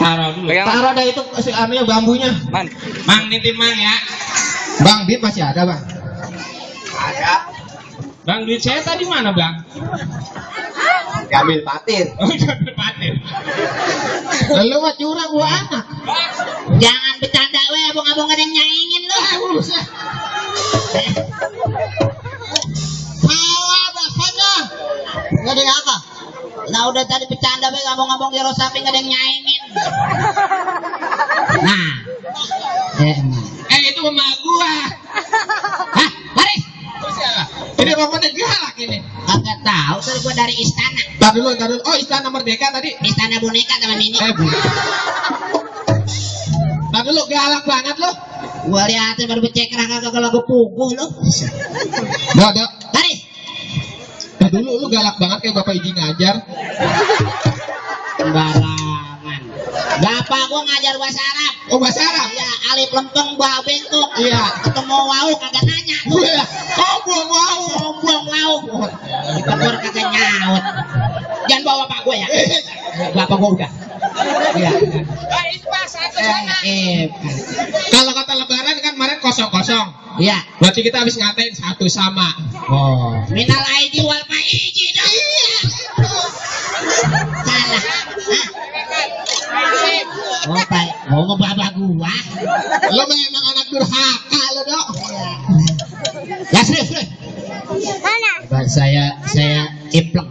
Taruh dulu. Taruh dah itu anunya bambunya. Mang nitip mang ya. Bang, duit masih ada, Bang? Ada. Bang, duit saya tadi mana, Bang? Ambil patir. Oh, ambil patir. Lu mah curang gua anak. Jangan bercanda we, abang-abang ada yang nyaingin lu. Salah bahasanya. Enggak ada apa? Nah udah tadi bercanda we, abang-abang kira sapi enggak ada yang nyaingin. Nah. Itu emak gua. Hah? Baris. Ini rombongan galak ini. Kagak tahu, tadi gua dari istana. Tar dulu. Oh, Istana Merdeka tadi. Istana boneka teman ini. Tar dulu, galak banget lu. Gua liatin baru becek raka kagak lagu puguh lu. Dok. Baris. Tar dulu, lu galak banget kayak Bapak Iji ngajar. Sembarangan. Bapak gua ngajar bahasa Arab. Oh, bahasa Arab? Iya, alif lempeng buah bengkok. Iya. Ketemu wau kagak nanya. Iya. Oh, buang wau. Buang wau. Ditegur kagak nyaut. Jangan bawa bapak gua ya. Bapak gua udah. Iya. Kalau kata lebaran kan kemarin kosong-kosong. Iya. Berarti kita habis ngatain satu sama. Oh. Minal aidi wal faiji dong. Iya. Salah. Oh, baik. Oh, bapak gua. Lo memang anak durhaka lo, Dok. Ya, serius. Mana? Saya impleng.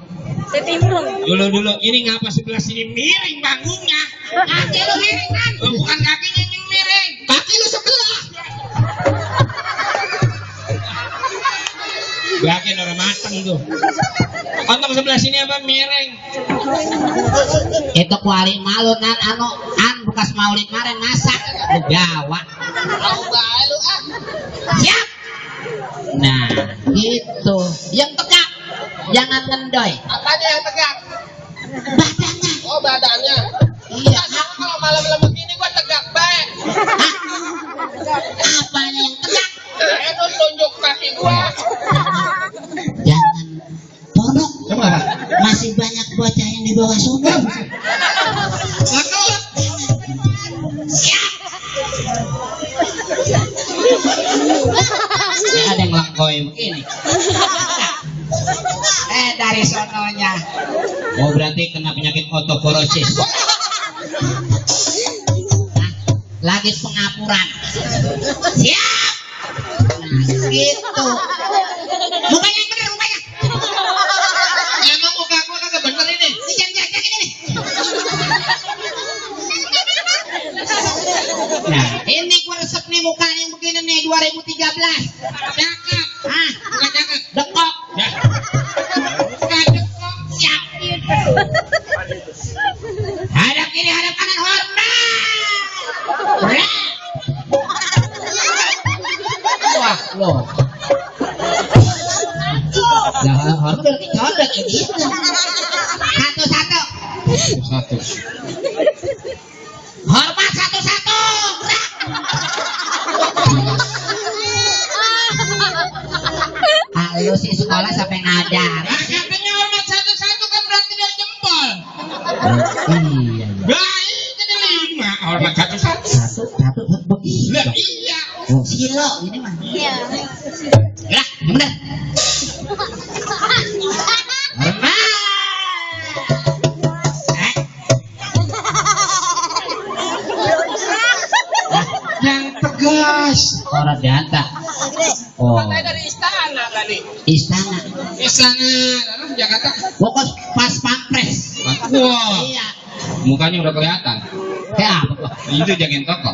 Dulu ini ngapa sebelah sini miring banggungnya? Kaki lu miring kan? Oh, bukan kakinya yang miring. Kaki lu sebelah. Yakin orang mateng tuh. Ontong sebelah sini apa miring? Itu kuali malu nan bekas maulid kemarin masak Jawa. Tahu bae lu ah. Siap. Nah, gitu. Yang tegak, jangan ngendoy. Apanya yang tegak? Badannya. Oh, badannya. Iya. Kalau malam-malam begini gua tegak bae. Apanya yang tegak? Lu tunjuk kaki gua. Jangan pondok. Kenapa? Masih banyak bocah yang di bawah sumur. Siap. Ini ada yang langkoy begini. Dari sononya. Oh, berarti kena penyakit otoporosis. Lagi pengapuran. Siap. Nah, gitu. Mukanya yang bener, mukanya. Emang muka gua kagak bener ini. Jangan ini. Nah, ini gua resep nih mukanya yang begini nih 2013. Cakep. Ah, bukan cakep. Dekok. Ya. Bukan dekok. Siap. Hadap kiri, hadap kanan, hormat. Wah, loh. Nah, hormat berarti condek ya gitu. Satu-satu. Satu. Hormat satu-satu. Lu sih sekolah sampai ngajar. Nah, katanya hormat satu-satu kan berarti dari jempol. Iya. Baik, jadi 5. Hormat satu-satu. Satu begitu. Lah iya. Oh, silo ini mah. Iya. Ya, yang benar. Hormat. Yang tegas. Orang data. Oh. Katanya dari istana tadi. Istana. Istana Jakarta. Pokok pas pampres. Wah, Iya. mukanya udah kelihatan. Ya, apa? Itu jagain toko.